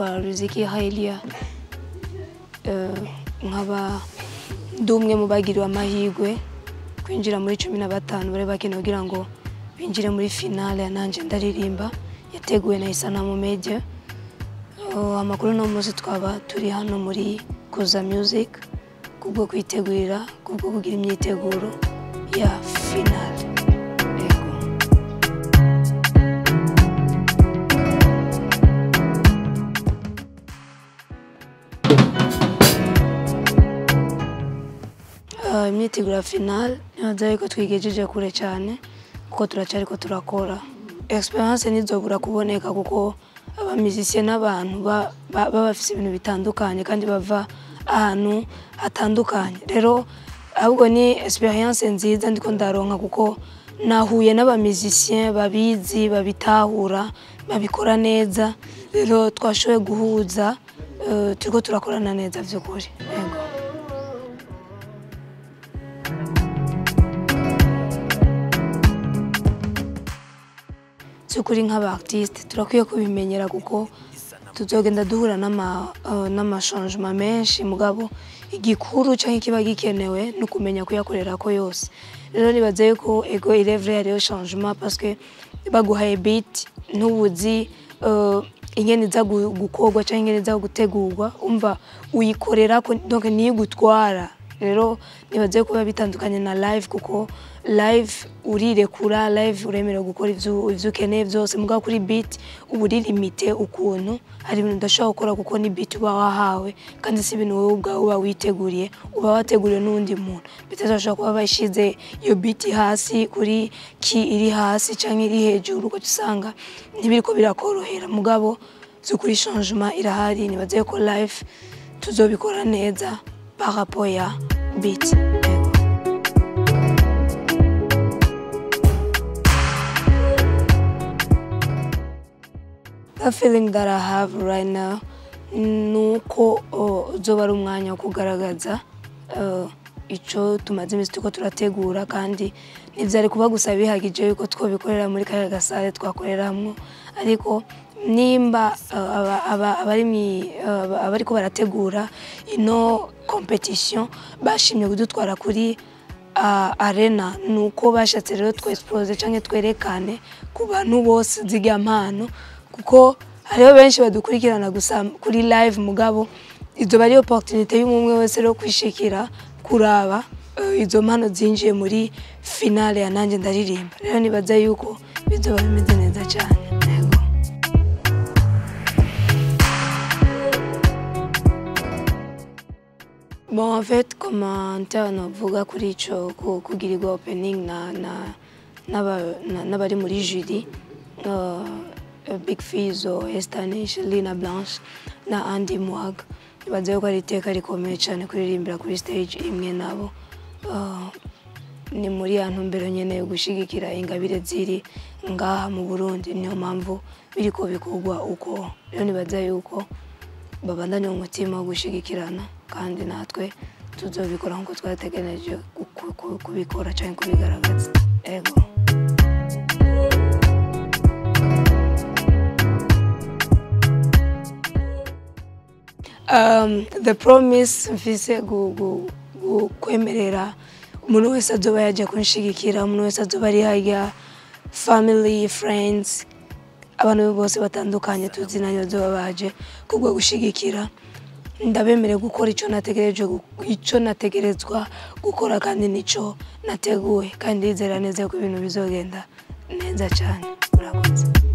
Nitwa Riziki Hailia, nkaba ndi umwe mu bagiriwe amahirwe kwinjira muri 15 bari bakenewe kugira ngo binjire muri finale ya Nanje Ndaririmba yateguwe na Isanamu Media. Amakuru no munsi twaba turi hano muri Kuza Music kubwo kwitegurira, kubwo kugira imyiteguro ya finale. Ego. Imyiteguro ya finale nibaza yuko twigejeje kure cyane kuko turacariko turakora. Experience ntizobura kuboneka kuko abamizisiye n'abantu baba bafise ibintu bitandukanye kandi bava ahantu hatandukanye. Rero ahubwo ni experience nziza ndiko ndaronka kuko nahuye n'abamizisiye babizi, babitahura, babikora neza. Rero twashoboye guhuza, turiko turakorana neza vy'ukuri. Yego. By'ukuri nk'aba artiste turakwiye kubimenyera kuko tuzogenda duhura n'ama changement menshi, mugabo igikuru canke kiba gikenewe no kumenya kuyakorera ko yose. Rero nibaze yuko ego il est vrai hariho changement parce que baguhaye beat ntubuzi ingene iza gukorwa canke ingene iza gutegurwa, umva uyikorera ko donc niyo igutwara. Rero nibaze ko biba bitandukanye na live kuko live urirekura, live uremerewe gukora ivyo ukeneye vyose, mugabo kuri beat uba uri limité ukuntu hari ibintu udashobora gukora kuko ni beat uba wahawe kandi si ibintu wowe ubwawe uba witeguriye, uba wateguriwe n'uwundi muntu. Peut-être bashobora kuba bashize iyo beat hasi kuri ki iri hasi canke iri hejuru, ugaca usanga ntibiriko birakorohera, mugabo vy'ukuri changement irahari. Nibaze ko live tuzobikora neza par rapport ya beat. The feeling that I have right now nuko uzoba ari umwanya wo kugaragaza ico tumaze imisi turiko turategura, kandi ntivyari kuba gusa bihagije yuko twobikorera muri kariya gasare twakoreramwo, ariko nimba abariko barategura ino competition bashimye kudutwara kuri arena, nuko bashatse rero twexpose canke twerekane ku bantu bose zirya mpano, kuko hariho benshi badukurikirana gusa kuri live, mugabo izoba ari opportunité y'umwe wese rero kwishikira kuraba izo mpano zinjiye muri finale ya Nanje Ndaririmba. Rero nibaza yuko bizoba bimeze neza cyane. Yego. Bon, en fait, commentaire novuga kuri ico kugirirwa opening n'abari muri jury, Big Fizzo, Estanish, Lina Blanche na Andy Mwag, nibaza yuko ari iteka rikomeye cyane kuririmbira kuri stage imwe nabo. Ni muri ya ntumbero nyene yo gushigikira ingabire ziri ngaha mu Burundi, niyo mpamvu biriko bikorwa uko. Rero nibaza yuko babandanya umutima wo gushigikirana kandi natwe tuzobikora nkuko twategereje kubikora canke kubigaragaza. Ego. The promise mfise kwemerera umuntu wese azoba yaje kunshigikira, umuntu wese azoba ari harya, family, friends, abantu bose batandukanye tuzinanye bazoba baje kubwo gushigikira, ndabemereye gukora ico nategereje, ico nategerezwa gukora kandi nico nateguye, kandi ndizera neza ko ibintu bizogenda neza cyane. Murakoze.